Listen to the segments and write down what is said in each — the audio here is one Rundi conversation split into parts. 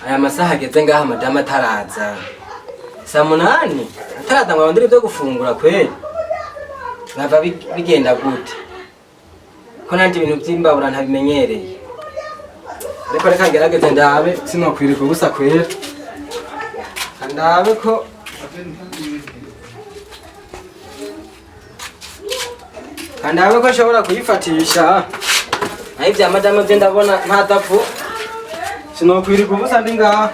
Aya masaha ageze ngaha madamu ataraza, saa 8 ataraza ngo arondere ibyo gufungura kweli, bava bigenda gute ko nanjye ibintu by'imbabura ntabimenyereye? Ariko reka ngerageze ndabe, sinokwirirwa ubusa kwera, ndabe ko ndabe ko nshobora kuyifatisha. Naho ibya madamu byo ndabona ntadapfu, sinokwirirwa ubusa ndi ngaha.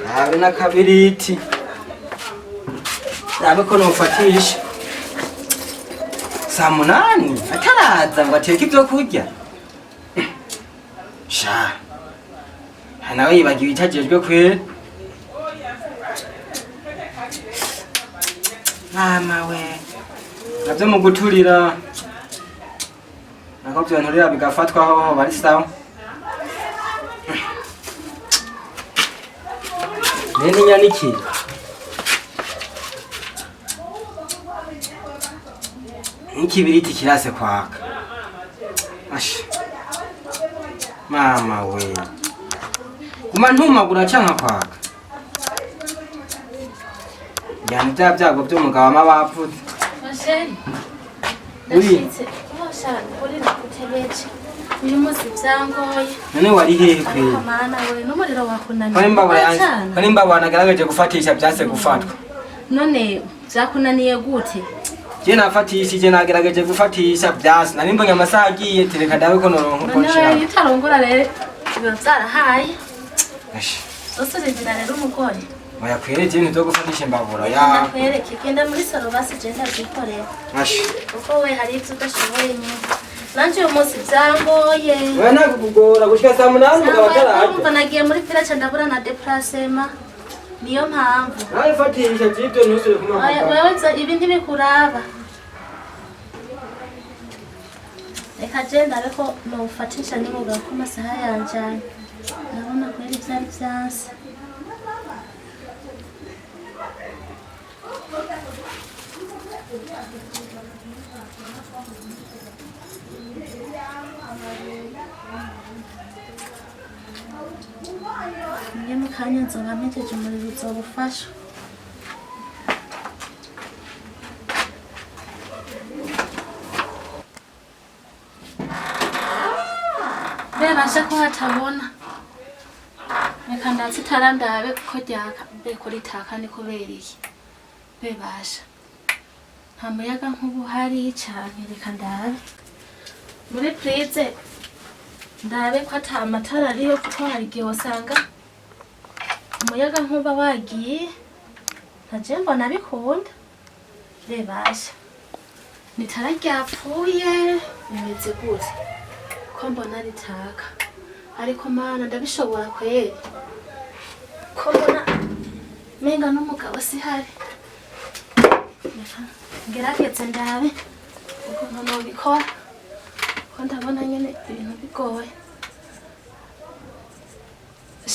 Ndabe n'akabiriti, ndabe ko nofatisha saa 8 ataraza ngo ateke ibyo kurya. Sha nawe yibagiwe icyo ajejwe kwera. Mama we, navyo mu guturira nako vyonturira bigafatwa hoho bari sawa. Nene nyaniki n'ikibiriti kirase kwaka. Asha mama we, guma ntumagura canka kwaka njyana bya byago by'umugabo ama bapfutse. Masheri. Uri. Ndashitse. Bosha uri nakutebeje. Uyu munsi byangoye. None wari hehe Ariko kweli? mana we, n'umuriro wakunaniye. Ko n'imbabura yanjye, Uracana. ko n'imbabura nagerageje gufatisha byase gufatwa. None byakunaniye gute? Je nafatishije, nagerageje gufatisha byase. Nari mbonye amasaha agiye, tereka ndabe ko noronka uko None nshaka. we utarongora rero biba byarahaye. Asha, Zose urindira rero umugore. oya kwereke ibintu byo gufatisha imbabura ya. Ndakwereke, genda muri salo basi je ndavyikorera. Asha. Kuko we hari ibyo udashoboye nyine. Nanje uyu munsi byangoye. Oya ntakugora gushika saa 8 umugabo ataraje. Urumva nagiye muri village ndabura na déplacement. Niyo mpamvu. Nawe fatisha by'ibyo ntusubire Oya, kumpamagara. wewe ibi ntibikuraba. Reka je ndabe ko nofatisha nimugabo ko amasaha yanjanye. Ndabona kweri vyari vyanse. Mwe mu kanya nzoba mpejeje, umuriro uzoba ufasha. Bebasha ko hatabona. Reka ndatse itara ndabe ko ryaka. Mbe ko ritaka ni kubera iki? Bebasha nta muyaga nkuba uhari cane. Reka ndabe muri prise, ndabe ko ata amatara ariyo, kuko hari igihe usanga umuyaga nkuba wagiye. Ntaje mbona bikunda. Bebasha nitara ryapfuye, bimeze gute ko mbona ritaka? Ariko mana, ndabishobora kweri ko mbona menga n'umugabo sihari? Reka ngerageze ndabe ukuntu nobikora, ko ndabona nyene ibintu bigoye.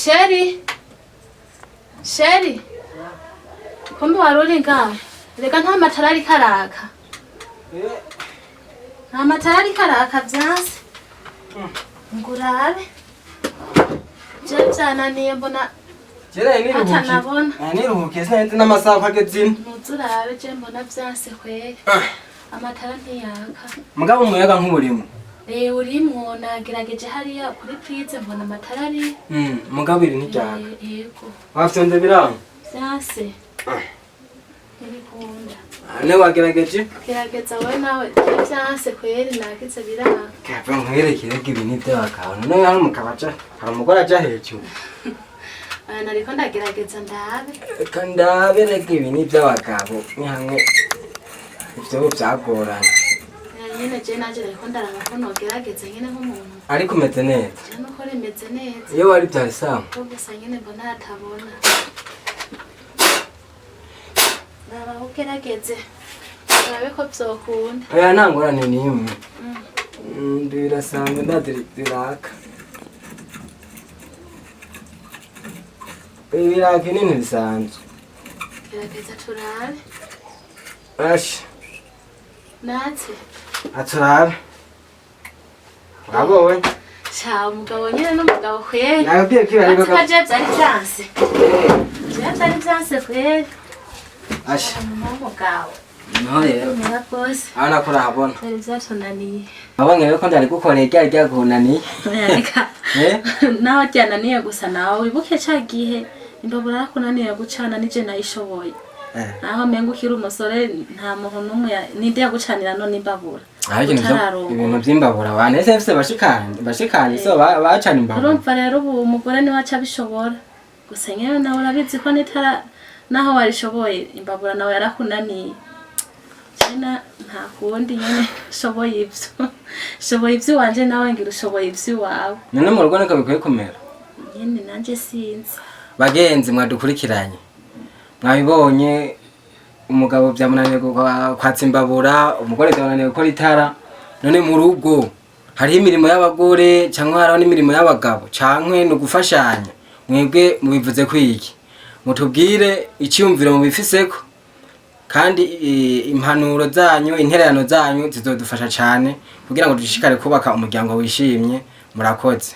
Chéri, chéri, kumbe wari uri ngaho. Reka nta matara ariko araka, nta matara ariko araka, vyanse. Ngurabe je vyananiye, mbona Jera niruhukiye. atanabona. Niruhukiye, sinari nzi n'amasaha ko ageze ino. Ntuzurabe, je mbona vyanse kweri, amatara ntiyaka. Mugabo umuyaga nk'uburimo. Urimwo, nagerageje hariya kuri prise mbona amatara ari. Mugabo iri ntiryaka. Yego. Wafyonze biranga. Vyanse, ntibikunda. Ne wagerageje? Gerageza wowe nawe, vyanse kweri, nagize biranga. Kava nkwerekere ko ibi ni iby'abagabo. None hari umugabo aja, hari umugore aja hejuru. Aya nariko ndagerageza ndabe. Reka ndabe, reka ibi ni iby'abagabo, ni hamwe ivyo byagoranye. Nyene je nanje nariko ndaraba ko nogerageza nyene nk'umuntu. Ariko umeze neza? Je nuko rimeze neza. Iyo wari byari sawa. Ko gusa nyene mbona hatabona. Raba ugerageze urabe ko vyokunda. Oya, nta ngorane n'imwe. Birasanzwe, ndazi biraka. Ibi biraka ibintu bisanzwe. Gerageza turabe. Asha. Natse. Aturabe. Wabonye? Sha, umugabo nyene n'umugabo kweri. Nakubwiye ko ibi ariko Ati ko je vyari vyanse. Je vyari vyanse kweri. Asha. Umugabo. Niho rero. Mera rwose. Aho nako urahabona. Vyari vyatunaniye. Wabonye rero ko ndari gukoreye ryari ryakunaniye. Reka. Eh? Naho ryananiye gusa, nawe wibuke ca gihe imbabura yarakunaniye gucana, nije nayishoboye. Naho menga ukiri umusore, nta muntu n'umwe ninde yagucanira none imbabura? Aho ibintu Utararongora. Ibintu by'imbabura wane ese mfise bashikanje, bashikanje so bacana imbabura. Urumva rero ubu umugore niwe aca abishobora gusa. Nyewe nawe urabizi ko nitara naho warishoboye imbabura, nawe yarakunaniye. Jena nta kundi nyene, shoboye ivyo, shoboye ivy'iwanje, nawe ngira ushoboye ivy'iwawe. None mu rugo niko bikwiye kumera? Nyene nanje sinzi. Bagenzi mwadukurikiranye, mwabibonye, umugabo byamunaniye kwatsa imbabura, umugore byamunaniye gukora itara. None mu rugo hariho imirimo y'abagore cyangwa hariho n'imirimo y'abagabo, cyangwa ni ugufashanya? Mwebwe mubivuze kwiki? Mutubwire icyumviro mubifiseko, kandi impanuro zanyu, intererano zanyu zizodufasha cyane kugira ngo dushishikare kubaka umuryango wishimye. Murakoze.